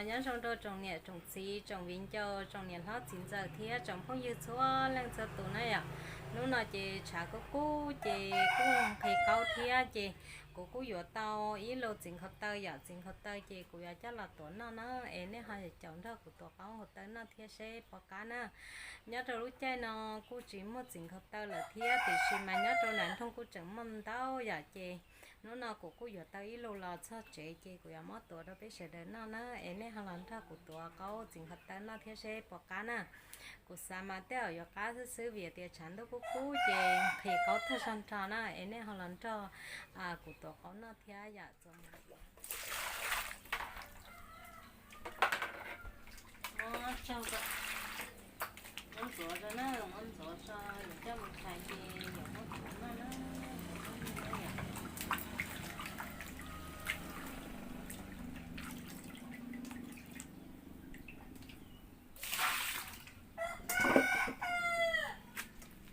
Nyob zoo rau tsoom niam tsoom txiv, tsoom viv ncaus, tsoom niam hlob txiv ntxawm thiab tsoom phooj ywg txhua leej txhua tus na yom. Hnub no ces tshav kub kub ces kuj nqhis qaub thiab ces kuv kuj yuav tau ib lub txiv nkhaus taw yom. Txiv nkhaus taw ces kuv yuav coj los tuav noj na, es nej ho caum nrog kuv tuav qaub nkhaus taw noj thiab seb puas qab na. Nyob rau lub caij no kuj tsis muaj txiv nkhaus taw lawm thiab, tiam sis mas nyob rau nram nroog kuj tseem muaj ntau yom. Ces hnub no kuv kuj yuav tau ib lub los txog tsev ces kuv yuav muab tuav rau peb sawv daws noj na, es nej ho los nrog kuv tuav qaub txiv nkhaus taw noj thiab seb puas qab na. Kuv xav mas tej zaum yuav qab xwb xwb vim tias tshav ntuj kub kub ces nqhis qaub tag zog nrho na, es nej ho los nrog kuv tuav qaub noj thiab yom. Muab tsaug, muab ntxuav rau na, muab ntxuav tso, yuav coj mus tshais ces yuav muab tuav noj na, cov phooj ywg na yom.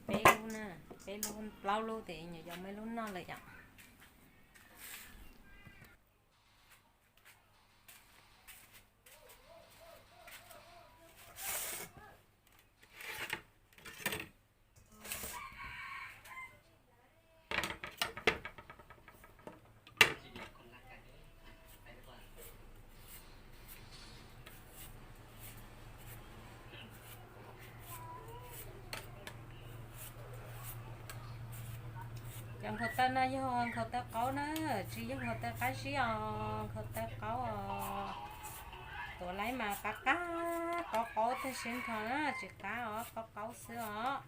Peb lub na, peb lub plaub lub ces nyuam yaus muaj ib lub noj lawm yom. Cov nkhaus taw no yog nkhaus taw qaub na, tsis yog nkhaus taw qab zib os, nkhaus taw qaub os. Tuav lawm mas qab qab qaub qaub tag sib nrho na, tsis qab os, qaub qaub xwb os.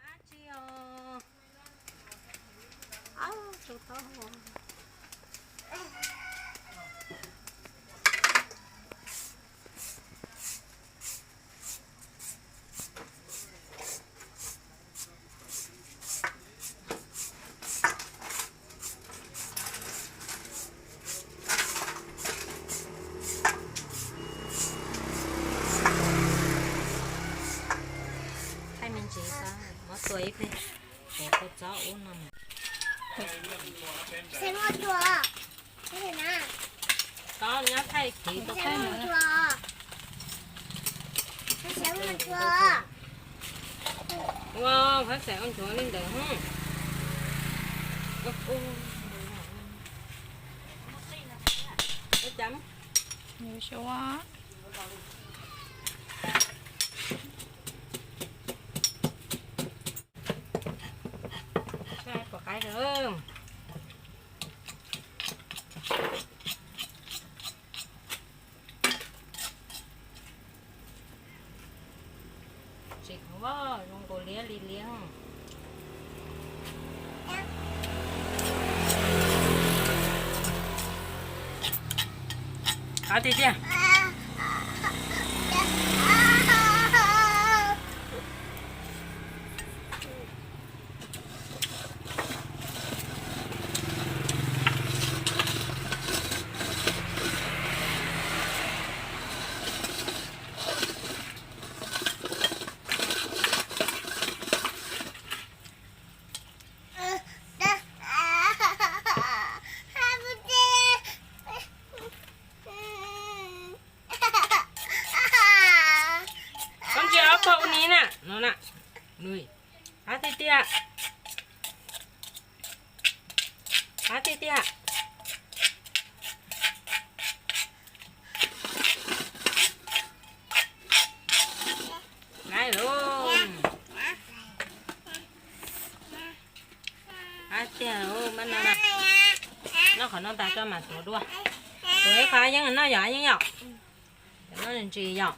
Ab tsi os. Ab, tus tau. Thaij me ntsis, muab tua ib pliag, kuv kua txob ub no mas. Thaij muab tua. Thaij na. Txob nyob thaij kiv tua thaij muab tua. Ua, phab xaim ua nchuav li ntawd. Pom qaib rau. Tsis khoom, zoo nkaus liab li liab. Tiag tiag. Koj ntsia ob pog ua ni na, no na. Nws, qab tiag tiag. Qab tiag tiag. Nice lauj. Qab tiag lauj, maj no na. Noj qhov no tas tso mam tuav dua. Tuav ib qho yeeb noj yom, yeeb yom. Cov no ntsis yom.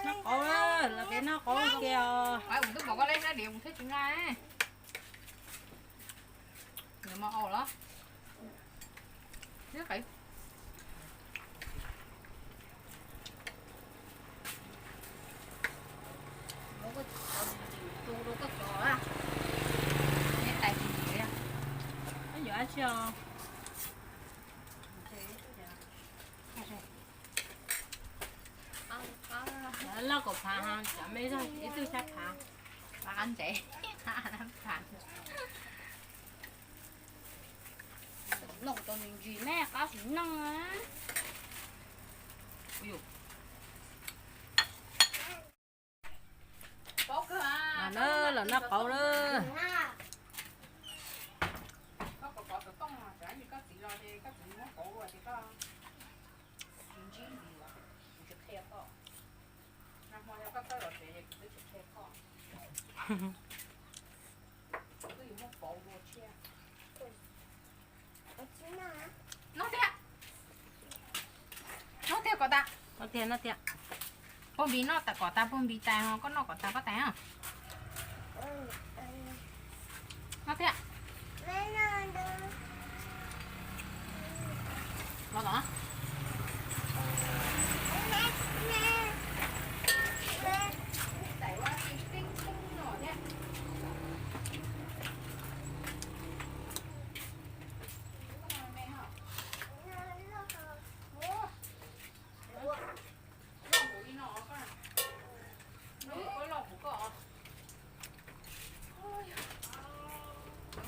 Noj qauv, los peb noj qauv kiag os. Yuav dab tsi os? Loj kaum phav, cov me zog ib tug xya phav. Qab ntsev, qab ntsev. Noj tau ntsis ntsis ne, qab tsis noj. Los na, los noj qauv na. Noj thiab. Noj thiab kom tas. Noj thiab, noj thiab. Pog Npis noj tas kom tas, pog Npis tas ho koj noj kom tas koj tas. Noj thiab. Los tom.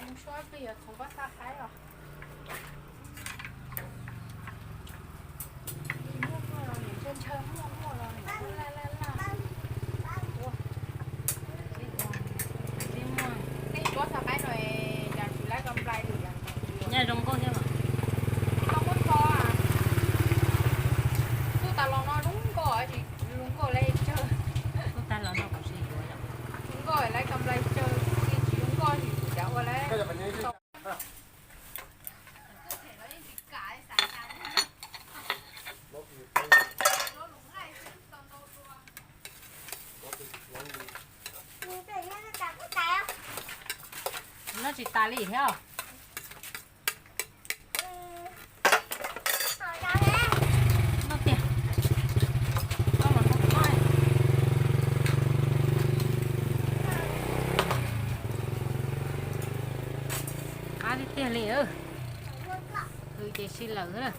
Mus suab plig yuav txhoov pob txha qaib os. Muaj muaj los nim ntshaw ntshaw, muaj muaj los nim laj laj laj. Tej pob txha qaib no cas tsis laib ko nplai li. Nyaj zoo nkauj thiab mas. Tau muab tso. Txuj tas los no zoo nkauj, tsis zoo nkauj li tsawg. Txuj tas los no kuv tsis yuav yom. Zoo nkauj laib ko nplai tsawg, txuj li tsis zoo nkauj li cas ua laib. Noj tsis tas li thiab. Noj tiag. Koj los noj koj. Qab tiag tiag li. Hws ces sib lawm na.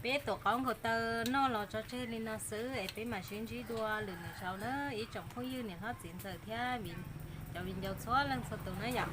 Peb tuav qaub nkaus taw noj los tso tseg li no xwb es peb mam sib ntsib dua lwm lwm zaus na ib tsoom phooj ywg niam hlob txiv ntxawm thiab cov viv ncaus txhua leej txhua tus na yom.